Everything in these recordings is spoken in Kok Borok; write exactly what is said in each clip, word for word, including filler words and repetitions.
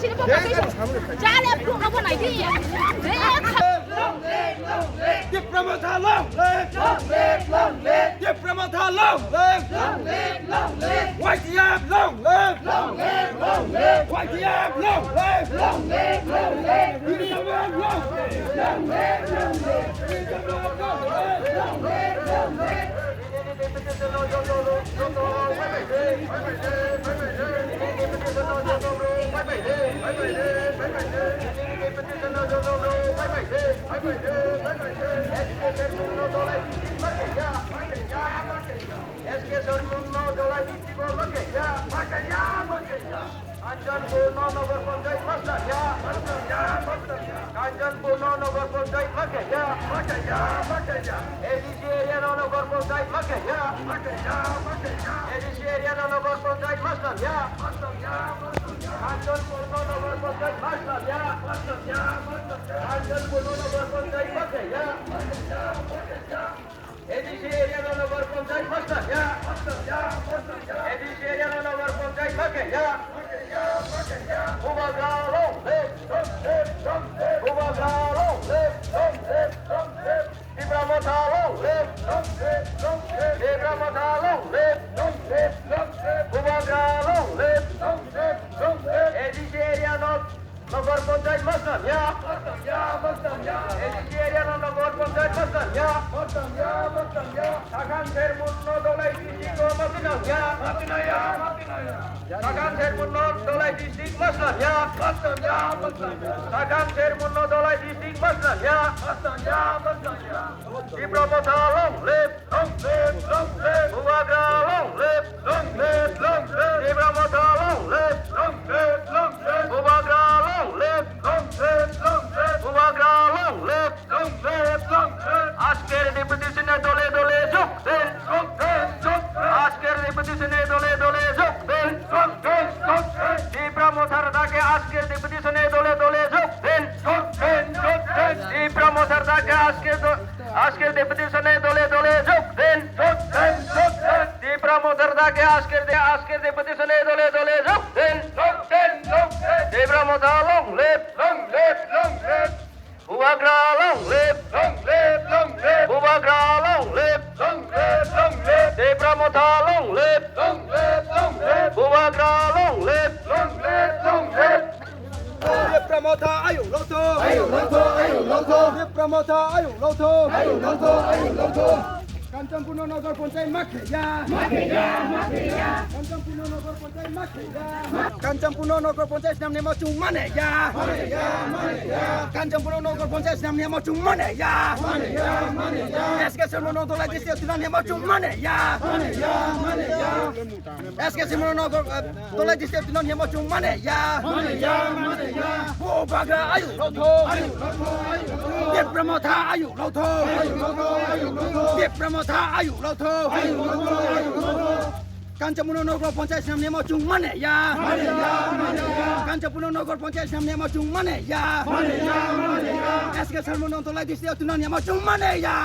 Jale, bro, abo nai di. Tipra Motha long live! Long live, long live! Tipra Motha long live! Long live, long live! Y T F long live! Long live, long live! Y T F long live! Long live, long live! Long live, long live! Long live, long live! Long live, long live! Kanchanpur no Nagar Panchayat masla ya. Kanchanpur no Nagar Panchayat masla ya. A D C area no Nagar Panchayat masla ya. A D C area no Nagar Panchayat masla ya. Kanchanpur no Nagar Panchayat masla ya. Kanchanpur no Nagar Panchayat masla ya. A D C area no Nagar Panchayat masla ya. A D C area no Nagar Panchayat masla ya. Bubagra long live! Bubagra long live! Tipra Motha long live! Tipra Motha long live! Bubagra long live! A D C area no Nagar Panchayat masla ya. A D C area no Nagar Panchayat masla ya. Sakhan Sermon no Dholai district o masla ya. Sakhan Sermon no Dholai district masla ya. Sakhan Sermon no Dholai district masla ya. Tipra Motha long live! Long live, long live! Bubagra long live! Long live, long live! Tipra Motha long live! Long live, long live! Bubagra long live! Long live, long live! Bubagra long live! Long live, long live! আজকের ডেপুটেশনে দলে দলে যোগ দিন। যোগ দিন, যোগ দিন। আজকের ডেপুটেশনে দলে দলে যোগ দিন। যোগ দিন, যোগ দিন। তীব্র মথার ডাকে আজকের ডেপুটেশনে দলে দলে যোগ দিন। যোগ দিন, যোগ দিন। তীব্র মথার ডাকে আজকের দ-, আজকের ডেপুটেশনে দলে দলে যোগ দিন। যোগ দিন, যোগ দিন। তীব্র মথার ডাকে আজকের দে-, আজকের ডেপুটেশনে দলে দলে যোগ দিন। যোগ দিন, যোগ দিন। তীব্র মথা long live! Long live, long live! Bubagra long live! Long live, long live! Bubagra long live! Long live, long live! Tipra Motha long live! Long live, long live! Bubagra long live! Long live, long live! Tipra Motha ayuk lotho! Ayuk lotho, ayuk lotho! Tipra Motha ayuk lotho! Ayuk lotho, ayuk lotho! Kanchanpur no Nagar Panchayat ma kheya. Ma kheya, ma kheya. Kanchanpur no Nagar Panchayat ma kheya. Kanchanpur no Nagar Panchayat snam ni ma chung mane ya. Mane ya, mane ya. Kanchanpur no Nagar Panchayat snam ni ma chung mane ya. Mane ya, mane ya. S K Sharma no Dholai district snam ni ma chung mane ya. Mane ya, mane ya. S K Sharma no Dholai district snam ni ma chung mane ya. Mane ya, mane ya. Bubagra ayuk lotho. Ayuk lotho, ayuk lotho. Tipra Motha ayuk lotho. Tipra Motha ayuk lotho. Kanchanpur no Nagar Panchayat snam ni ma chung mane ya. Kanchanpur no Nagar Panchayat snam ni ma chung mane ya. S K Sharma no Dholai district snam ni ma chung mane ya.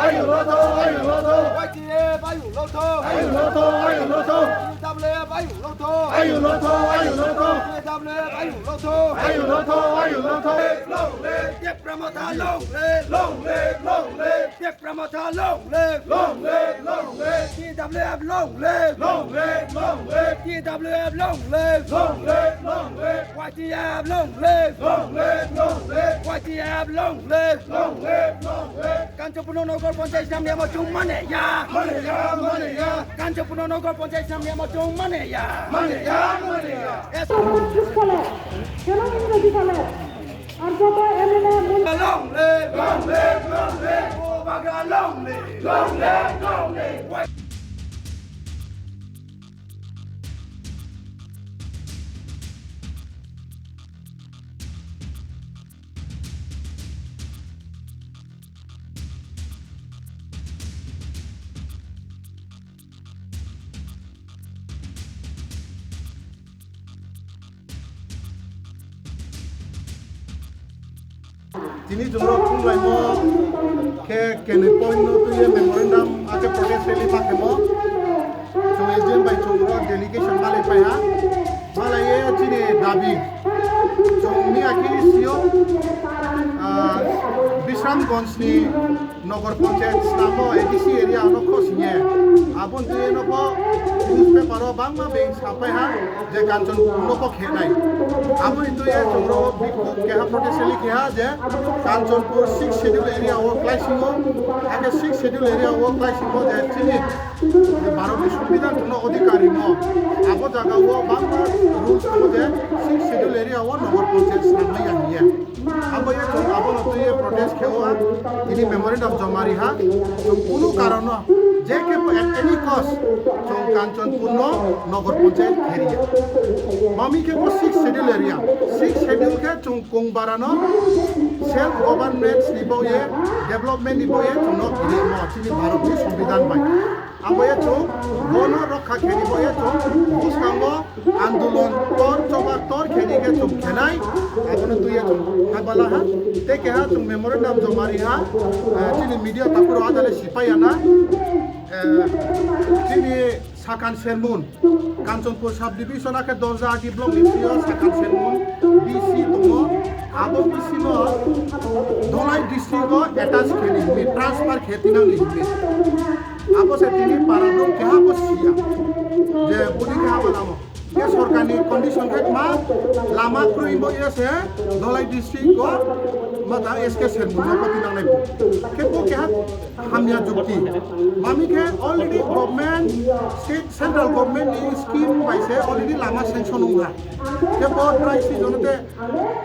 Ayuk lotho, ayuk lotho. Y T F ayuk lotho. Ayuk lotho, ayuk lotho. T W F ayuk lotho. Ayuk lotho, ayuk lotho. T W F ayuk lotho. Ayuk lotho, ayuk lotho. Long live! Tipra Motha long live! Long live, long live! Tipra Motha long live! Long live, long live! T W F long live! Long live, long live! T W F long live! Long live, long live! Y T F long live! Long live, long live! Y T F long live! Long live, long live! Kanchanpur no Nagar Panchayat snam ni ma chung mane ya. Mane ya, mane ya. Kanchanpur no Nagar Panchayat snam ni ma chung mane ya. Mane ya, mane ya. Yes. Kale, keno ingredi kale. Ar joto M L A mun- Long live, long live, long live. Bubagra long live. Long live, long live. Tini chwng rok thumlaimo khe kenwi point no twiwi memorandum akhe protest rally ma khemo. Chwng S D M bai chwng rok delegation malai phaiha. Malaiye chini da Abi, chwng miya khe sio, ah, Bisramganj ni Nagar Panchayat snamo A D C area ano khosingye. Aboni twi no bo newspaper o bangma beng sapai ha je Kanchanpur no bo khenai. Aboni twi chwng ro bikhu keha protest rally khe ha je Kanchanpur sixth schedule area o klaisingo, ake sixth schedule area o klaisingo je chini Bharatni Songbidan chwngno adhikar rimo. Abo jagao bangma rules tongo je sixth schedule area o Nagar Panchayat snamnai ya hiya. Abo ye chwng abono twiwi protest khe o, tini memorandum joma ri ha. Chwng kunu karono je khe at any cost chwng Kanchanpur no Nagar Panchayat khe ri ya. Mami khe bo sixth schedule area. Sixth schedule khe chwng Kongbarano self governance ni baoye, development ni baoye chwngno kiriya mo chini Bharatni Songbidan bai. Abo ye chwng bono rokha kheni baoye chwng bwskango andolon tor choba tor kheni khe chwng khenai, abono twiwi chwng habala ha. Tei keha chwng memorandum joma ri ha, eh, chini media takhuk rok adale sipai ya na, eh, chini Sakan Sermon, Kanchanpur subdivision akhe Dorja Agi block ni sio Sakan Sermon B C tongo. Abo B C no Dholai district o attach khe ni himi, transfer khe tinang ni himi. Abo se tini para bro keha bo siya. Je budi keha bo lamo. Ke sorkar ni condition khe ma lama kroi bo ye se Dholai district o ma da S K Sermon no pati nang nai. Ke bo keha hamya jukti. Mami khe already government, state, central government ni scheme bai se already lama sanction wng ha. Khe bo try si jono te,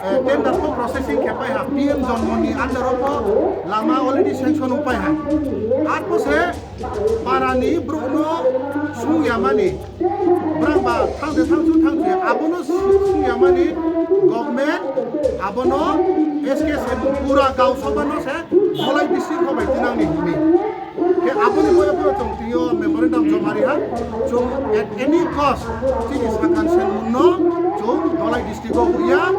eh, tender ko processing khe pai ha. P M Janmani under o bo lama already sanction wng pai ha. Ar bo se para ni brouh no sung ya mani. Brang ba thang de thang chu thang chu abono sung ya mani government abono S K se pura Gaon Sabha no se Dholai district rok bai tinang ni himi. Khe aboni boya boya chwng twiwi memorandum joma ri ha. Chwng at any cost chini Sakan Sermon no chwng Dholai district o huya.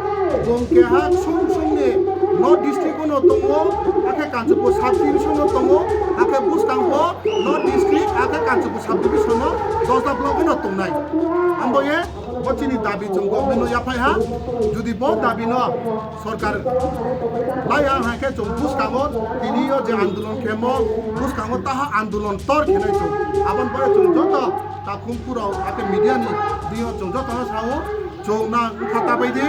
Bong keha sung sung ni North district o no tongo, akhe Kanchanpur sub division o tongo, akhe bwskang bo North district akhe Kanchanpur sub division o Dosda block o no tongnai. Ambo ye bo chini dabi chwng government no yaphai ha. Jodi bo dabi no sorkar lai ang hai khe chwng bwskango tini o je andolon khemo bwskango taha andolon tor khenai chwng. Aboni pore chwng joto takhuk pura akhe media ni twi o chwng joto no sao chwng na wngkha ta bai di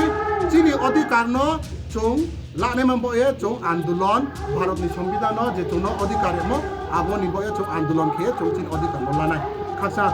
chini adhikar no chwng lanai man bo ye chwng andolon Bharat ni Songbidan no je chwng no adhikar rimo aboni bo ye chwng andolon khe chwng chini adhikar no lanai khaksa.